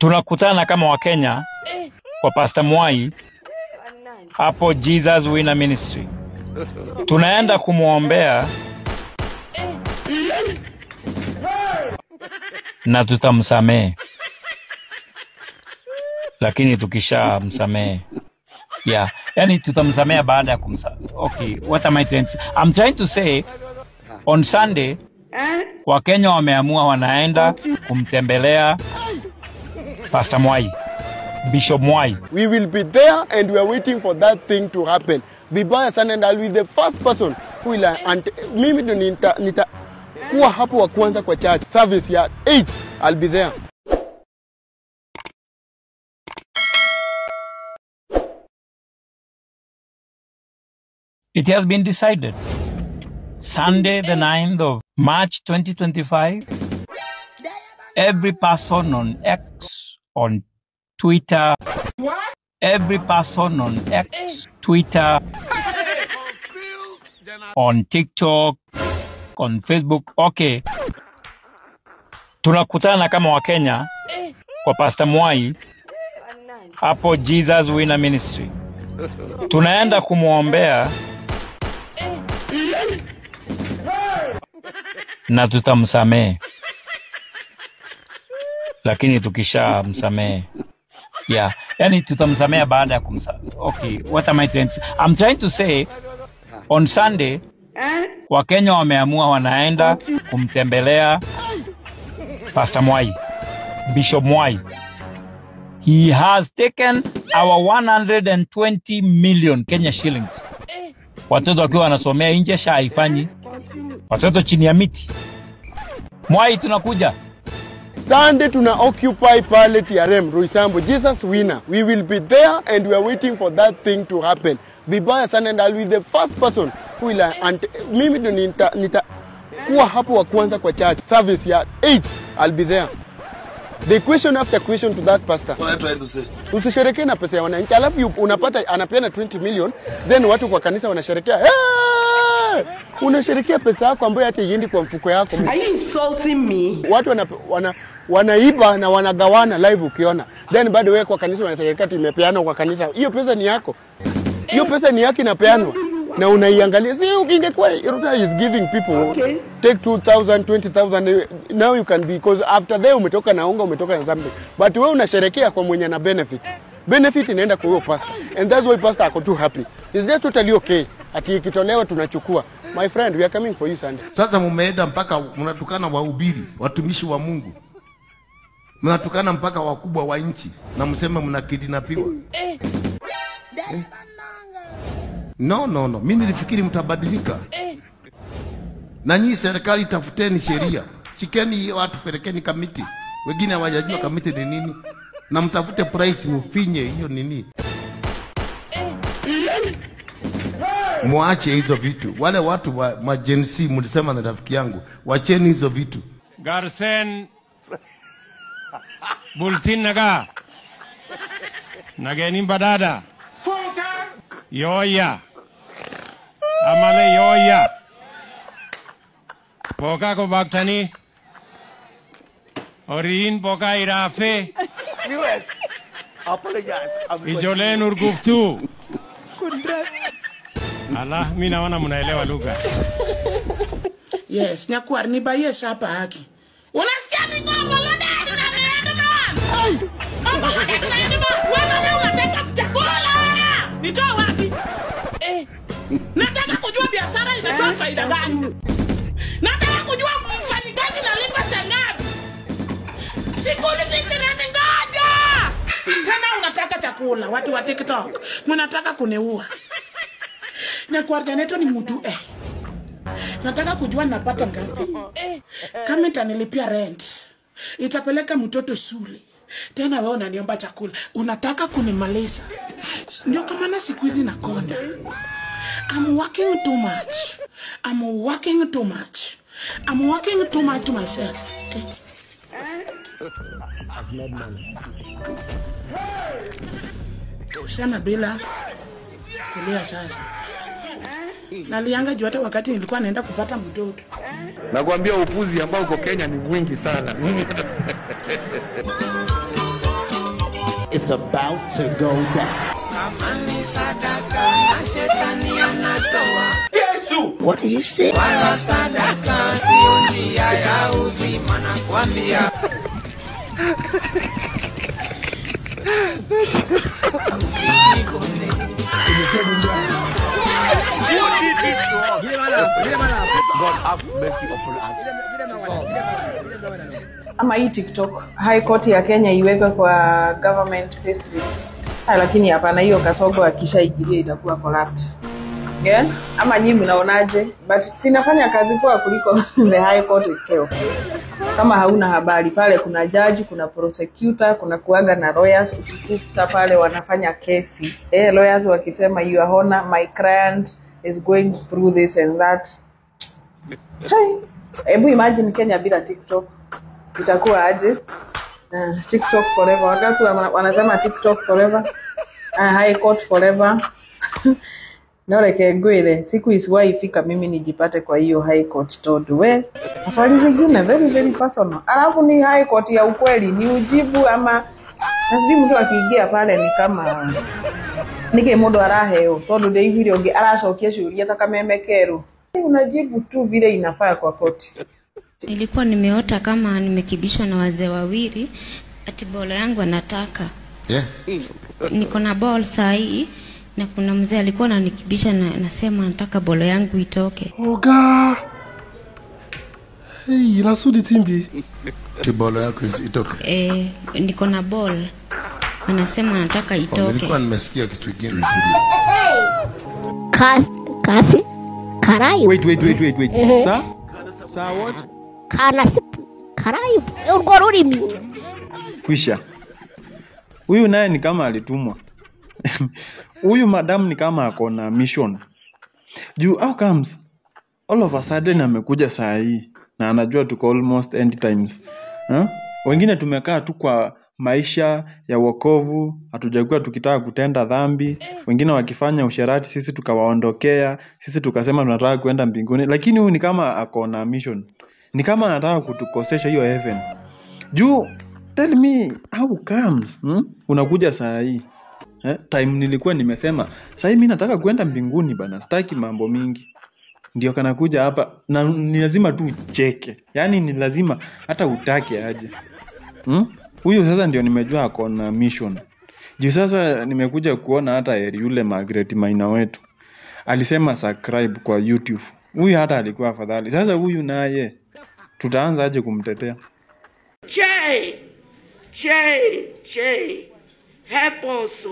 Tunakutana kama Wakenya kwa Pastor Mwai hapo Jesus Winner Ministry. Tunaenda kumuombea na tutamsamehe. Lakini tukishamsamehe, yeah, yani tutamsamea baada ya kumsamehe. Okay, what am I trying to I'm trying to say, on Sunday Wakenya wameamua wanaenda kumtembelea Pastor Mwai, Bishop Mwai. We will be there and we are waiting for that thing to happen. Vibaya sana, and I'll be the first person who will, and mimi ndo nita kuwa hapo wa kwanza kwa church service ya 8. I'll be there. It has been decided. Sunday, the 9th of March 2025, every person on X, on Twitter, every person on X, Twitter, on TikTok, on Facebook, okay. Tunakutana kama Wakenya kwa Pastor Mwai hapo Jesus Winner Ministry. Tunaenda kumuombea na tutamsamehe. Lakini tukishamsamehe, yeah, yani tutamsamea baada ya kumsamehe. Okay, what am I trying to I'm trying to say, on Sunday Wakenya wameamua wanaenda kumtembelea Pastor Mwai, Bishop Mwai. He has taken our 120 million Kenya shillings. Watoto wakiwa wanasomea nje, SHA haifanyi. Watoto chini ya miti. Mwai, tunakuja. Sunday tuna occupy pale TRM, Roysambu, Jesus Winner. We will be there and we are waiting for that thing to happen. Vibaya sana, and I'll be the first person who will, and mimi ndo nita kuwa hapo wa kwanza kwa church service ya 8. I'll be there. The question after question to that pastor. What are you trying to say? Usisherekee na pesa ya wananchi, alafu unapata anapeana 20 million, then watu kwa kanisa wanasherekea. Hey! Unasherekea pesa yako ambayo hata iendi kwa mfuko yako. Are you insulting me? Watu wanaiba na wanagawana live ukiona. Then bado wewe kwa kanisa unasherekea tumepeana kwa kanisa. Hiyo pesa ni yako. Hiyo pesa ni yako inapeanwa. Na unaiangalia. Si ingekuwa Ruto is giving people, okay, take 2000, 20,000, now you can be, because after there umetoka na unga, umetoka na something. But wewe unasherekea kwa mwenye na benefit. Benefit inaenda kwa huyo pastor. And that's why pastor ako too happy. Is that totally okay? Ati ikitolewa tunachukua. My friend, we are coming for you Sunday. Sasa mumeenda mpaka mnatukana wahubiri, watumishi wa Mungu. Mnatukana mpaka wakubwa wa nchi na mseme mnakidnapiwa. Eh? No, no, no. Mimi nilifikiri mtabadilika. Na nyinyi serikali tafuteni sheria. Shikeni watu, pelekeni kamiti. Wengine hawajajua kamiti ni nini. Na mtafute price mfinye hiyo nini. Muache hizo vitu. Wale watu wa majensi mlisema na rafiki yangu, wacheni hizo vitu. Garsen Bultin naga. Nageni badada. Yoya. Amale yoya. Boka ko baktani. Orin boka irafe. Ijolen urguftu. Allah, mimi naona mnaelewa lugha. Yes, nyakuar ni baye shapa haki. Unasikia ni ngoma loda na ndio. Wewe unataka chakula. Nitoa wapi? Nataka kujua biashara inatoa faida gani. Nataka kujua mfanyikazi analipa pesa ngapi. Sikuli ngoja. Tena unataka chakula, watu wa TikTok mnataka kuniua. Na coordinator ni mtu Nataka kujua napata ngapi. Kama itanilipia rent, itapeleka mtoto shule. Tena wewe unaniomba chakula. Unataka kunimaliza. Ndio kama na siku hizi nakonda. I'm working too much. I'm working too much. I'm working too much to myself. Usema bila kulia sasa. Nalianga juu hata wakati nilikuwa naenda kupata mtoto. Nakwambia upuzi ambao uko Kenya ni mwingi sana. It's about to go down. Kama ni sadaka na shetani anatoa. Yesu! What did you say? Wala sadaka sio njia ya uzima nakwambia. Who did this to us? God have mercy upon us. Ama hii TikTok High Court ya Kenya iwekwe kwa government payslip. Lakini hapana, hiyo Kasongo akishaingilia itakuwa corrupt. Yeah? Ama nyinyi mnaonaje? But sinafanya kazi poa kuliko the High Court itself. Kama hauna habari pale kuna judge, kuna prosecutor, kuna kuaga na lawyers. Ukikuta pale wanafanya kesi. Lawyers wakisema your honor, my client is going through this and that. Hey, hebu imagine Kenya bila TikTok. Itakuwa aje? TikTok forever. Wangapi wanasema TikTok forever? High Court forever. Noreke ngwire, siku isiwahi fika mimi nijipate kwa hiyo High Court todo. We, maswali zingine very very personal. Alafu ni High Court ya ukweli, ni ujibu ama na sijui mtu akiingia pale ni kama nike mundu araheo tondu ndeiguire ungi aracokia ciuria ta kameme keru. Unajibu tu vile inafaa kwa koti. Nilikuwa nimeota kama nimekibishwa na wazee wawili ati bolo yangu anataka. Yeah. Niko na ball saa hii na kuna mzee alikuwa ananikibisha na nasema nataka bolo yangu itoke. Oga. Hey, nasudi timbi. Ti bolo yako itoke. Niko na ball. Anasema anataka itoke. Nilikuwa nimesikia kitu kingine. Kasi karai. Wait. Sa what? Kana karai. Urwo rurimi. Kwisha. Huyu naye ni kama alitumwa. Huyu madam ni kama ako na mission. Juu how comes all of a sudden amekuja saa hii na anajua tuko almost end times. Huh? Wengine tumekaa tu kwa maisha ya wokovu, hatujakuwa tukitaka kutenda dhambi, wengine wakifanya usherati sisi tukawaondokea, sisi tukasema tunataka kwenda mbinguni, lakini huyu ni kama ako na mission. Ni kama anataka kutukosesha hiyo heaven. Juu tell me how comes Unakuja saa hii. Time nilikuwa nimesema saa hii mimi nataka kwenda mbinguni bana, sitaki mambo mingi. Ndio kanakuja hapa na ni lazima tu ucheke. Yaani ni lazima hata utake aje. Huyu sasa ndio nimejua ako na mission. Juu sasa nimekuja kuona hata yule Margaret Maina wetu alisema subscribe kwa YouTube. Huyu hata alikuwa afadhali. Sasa huyu naye tutaanza aje kumtetea? Che, help us.